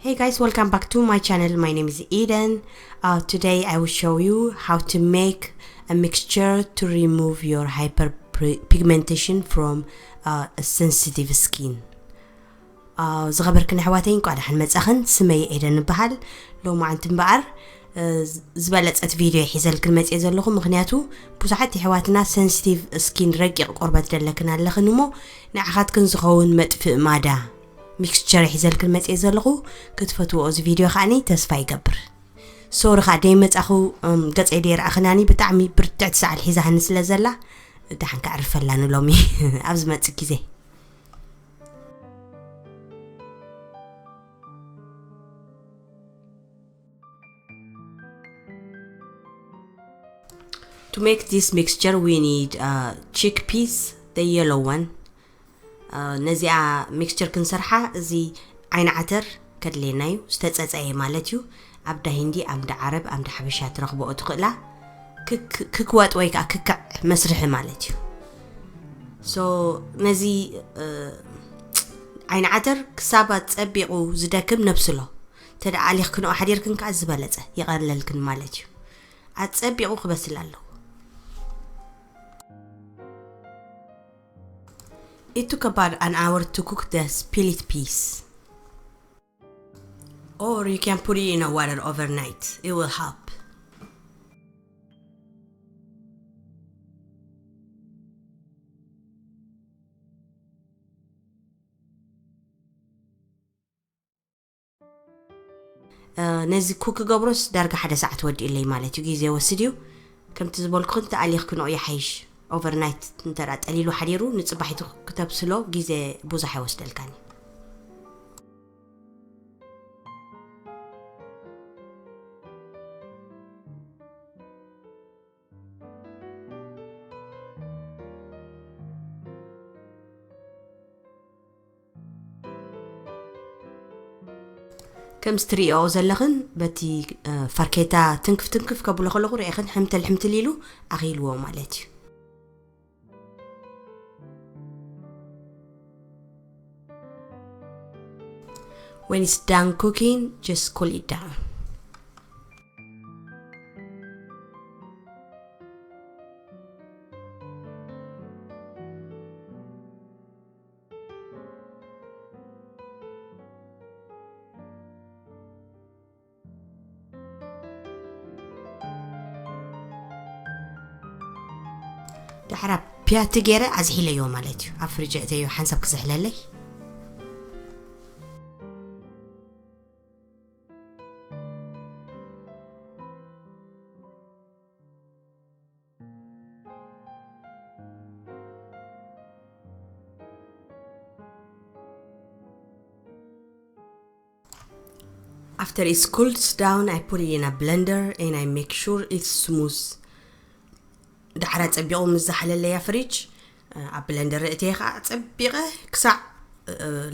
Hey guys, welcome back to my channel. My name is Eden. Uh, today I will show you how to make a mixture to remove your hyperpigmentation from uh, a sensitive skin. Uh, ዝኸበርክን ኣሕዋተይ እንኳዕ ደሓን መጻኽን። ስመይ ኤደን እበሃል። ሎማዓንቲ እምበኣር ዝበለጸት ቪድዮ ሒዘልክን መጽየ ዘለኹ፣ ምኽንያቱ ብዙሓት የሕዋትና ሰንሲቲቭ ስኪን፣ ረቂቕ ቆርበት ደለክን ኣለኽን እሞ ንዓኻትክን ዝኸውን መጥፍእ ማዳ ሚክስቸር ሒዘልክን መጽየ ዘለኹ። ክትፈትዎ እዚ ቪድዮ ከዓኒ ተስፋ ይገብር። ሶሪ ኻ ደይ መጻኹ። ገጸይ ደይ ረኣኽናኒ፣ ብጣዕሚ ብርትዕቲ ሰዓል ሒዛህኒ ስለ ዘላ ደሓን ከዕርፈላ ንሎሚ ኣብ ዝመጽእ ግዜ። To make this mixture, we need uh, chickpeas, the yellow one. Uh, ነዚኣ ሚክስቸር ክንሰርሓ እዚ ዓይኒ ዓተር ከድልየና እዩ። ዝተጸጸየ ማለት እዩ። ኣብ ዳ ሂንዲ፣ ኣብ ዳ ዓረብ፣ ኣብ ዳ ሓበሻ ትረኽብኦ ትኽእላ። ክክ- ክክወጥ ወይ ከዓ ክክዕ መስርሒ ማለት እዩ። So ነዚ uh, ዓይኒ ዓተር ክሳብ ኣጸቢቑ ዝደክም ነብስሎ። ተደ ኣሊኽክንኦ ሓዲርክን ከዓ ዝበለጸ ይቐለልክን ማለት እዩ። ኣጸቢቑ ክበስል ኣለዎ። It took about an hour to cook the split peas. Or you can put it in a water overnight. It will help. ነዚ ኩክ ክገብሮስ ዳርጋ ሓደ ሰዓት ወዲኡለይ ማለት እዩ። ግዜ ወስድ እዩ። ከምቲ ዝበልኩኽን ተኣሊኽክንኦ ይሓይሽ። ኦቨርናይት እንተ ጠሊሉ ሓዲሩ ንፅባሒቱ ክተብስሎ ግዜ ብዙሕ ኣይወስደልካን እዩ። ከምዚ ትርእዮ ዘለኽን በቲ ፋርኬታ ትንክፍ ትንክፍ ከብሎ ከለኹ ርኤኽን ሕምትል ሕምትል ኢሉ ኣኺልዎ ማለት እዩ። When it's done cooking, just cool it down. ድሕራ ፒያቲ ገይረ ኣዝሒለዮ ማለት እዩ። ኣብ ፍሪጅ እተዮ ሓንሳብ ክዝሕለለይ። After it cools down, I put it in a blender and I make sure it's smooth. ዳሕራ ጸቢቑ ምስ ዝሓለለያ ፍሪጅ ኣብ ብለንደር እተየ ከዓ ጸቢቐ ክሳዕ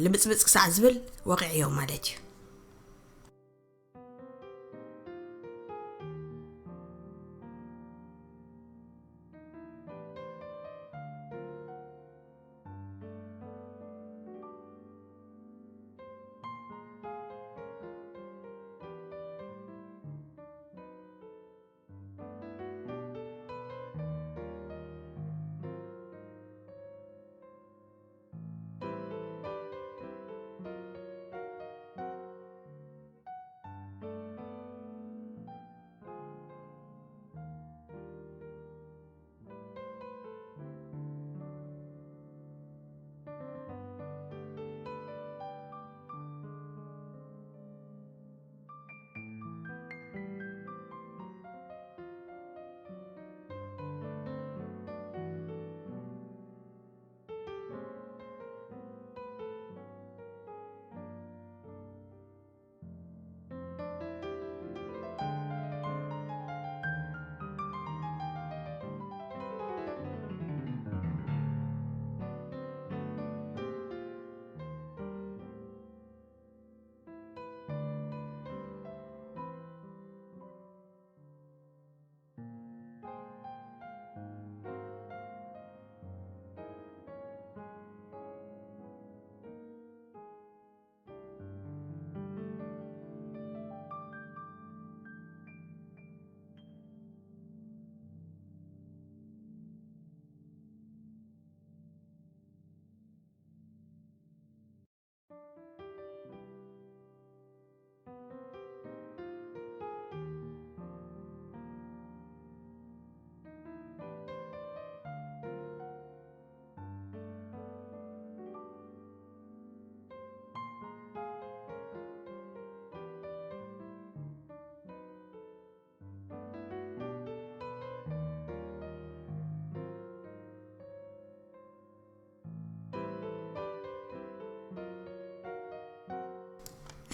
ልብጽብጽ ክሳዕ ዝብል ወቂዕዮ ማለት እዩ።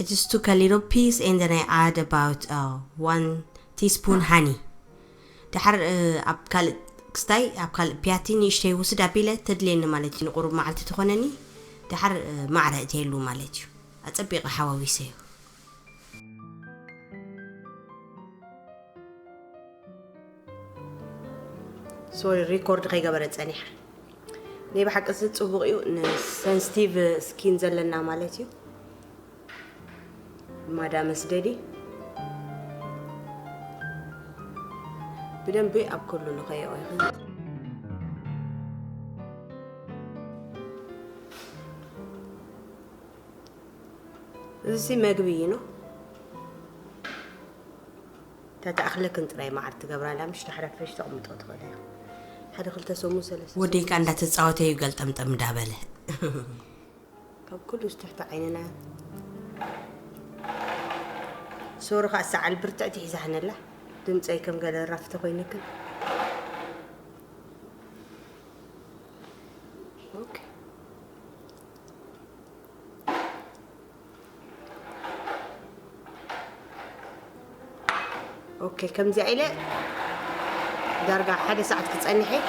I just took a little piece and then I add about uh, one teaspoon honey. ድሓር ኣብ ካልእ ክስታይ ኣብ ካልእ ፒያቲ ንእሽተይ ውስድ ኣቢለ ተድልየኒ ማለት እዩ። ንቁሩብ መዓልቲ ትኾነኒ። ድሓር ማዕረ እትየሉ ማለት እዩ። ኣጸቢቐ ሓዋዊሰ እዩ። ሶሪ፣ ሪኮርድ ከይገበረ ጸኒሓ። ናይ ብሓቂ እዚ ጽቡቕ እዩ፣ ንሰንስቲቭ ስኪን ዘለና ማለት እዩ። ማዳመ ስደዲ ብደንቢ ኣብ ኩሉ ልኸይኦ ይኽእል። እዚ መግቢ እዩ ነው። ተተኣኽለክን ጥራይ መዓር ትገብራላ፣ ምሽ ተሕረፈሽ ተቕምጦ ትኽእል እያ። ሓደ ክልተ ሰሙን ሰለስተ ወደይ ከኣ እንዳተጻወተ እዩ ገልጠምጠም እንዳበለ። ካብ ኩሉ ዝትሕቲ ዓይንና። ሶሪ ከኣ ሰዓል ብርትዕቲ ሒዛህነላ። ድምፀይ ከም ገለ ራፍተ ኮይንክን። ኦኬ። ኦኬ፣ ከምዚኣ ኢለ ዳርጋ ሓደ ሰዓት ክጸንሕ እየ።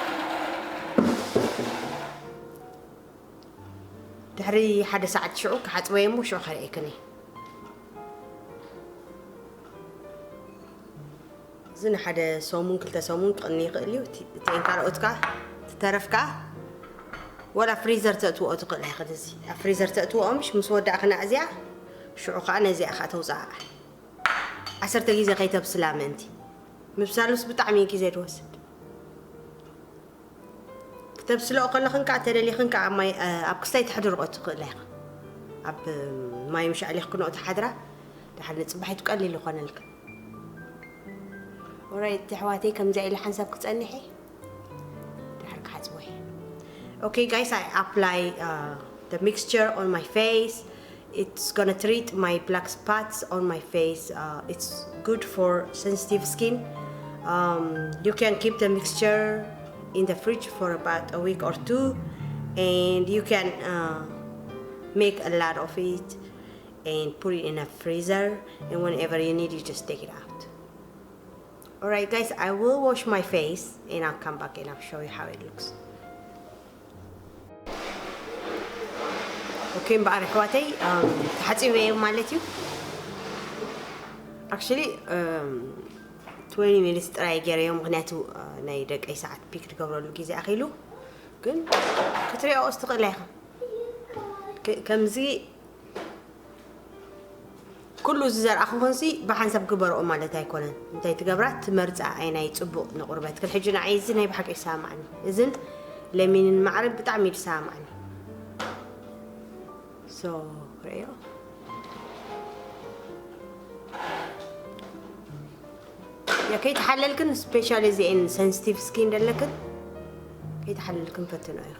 ድሕሪ ሓደ ሰዓት ሽዑ ክሓጽበ እየ እሞ ሽዑ ከርእየክን እየ። እዚ ንሓደ ሰሙን ክልተ ሰሙን ክቕኒ ይኽእል እዩ። እቲ እተን ካልኦት ከኣ ትተረፍ ከኣ ወላ ፍሪዘር ተእትወኦ ትኽእል ኢኻ። እዚ ኣብ ፍሪዘር ተእትወኦ ምሽ ምስ ወዳእክና እዚኣ ሽዑ ከኣ ነዚኣ ከኣ ተውፅኣ። ዓሰርተ ግዜ ከይተብስላ ምእንቲ። ምብሳሉስ ብጣዕሚ እዩ ግዜ ዝወስድ። ክተብስልኦ ከለኽን ከዓ ተደሊኽን ከዓ ኣብ ማይ ኣብ ክስታይ ተሕድርኦ ትኽእላ ኢኻ። ኣብ ማይ ምሽ ኣሊኽክንኦ ትሓድራ። ድሓር ንፅባሒቱ ቀሊል ይኾነልክን። ኦራይት ኣሕዋተይ፣ ከምዚኣ ኢለ ሓንሳብ ክፀንሕ እየ። ድሓር ክሓፅቦ እየ። Okay guys, I apply uh, the mixture on my face. It's gonna treat my black spots on my face. Uh, it's good for sensitive skin. Um, you can keep the mixture in the fridge for about a week or two, and you can uh, make a lot of it and put it in a freezer. And whenever you need, you just take it out. Alright guys, I will wash my face and I'll come back and I'll show you how it looks. Okay, እምበኣር ኣሕዋተይ፣ um, ተሓፂበ እየ ማለት እዩ። Actually, um, twenty minutes ጥራይ ገይረዮ፣ ምክንያቱ uh, ናይ ደቀይ ሰዓት ፒክ ትገብረሉ ግዜ ኣኺሉ። ግን ክትሪኦ ስ ትኽእላ ኢኻ። ከ- ከምዚ ኩሉ እዚ ዘርኣኹኽንሲ ብሓንሳብ ግበርኦ ማለት ኣይኮነን። እንታይ ትገብራ ትመርፃ ኣይናይ ፅቡቕ ንቑርበትክን። ሕጂ ንዓይ እዚ ናይ ብሓቂ ይሰማማዕኒ። እዝን ለሚንን ማዕርን ብጣዕሚ እዩ ዝሰማማዕኒ። So ርእዮ። ያ ከይተሓለልክን ስፔሻሊ እዚኤን ሰንስቲቭ ስኪን ደለክን ከይተሓለልክን ፈትኖ እዩ።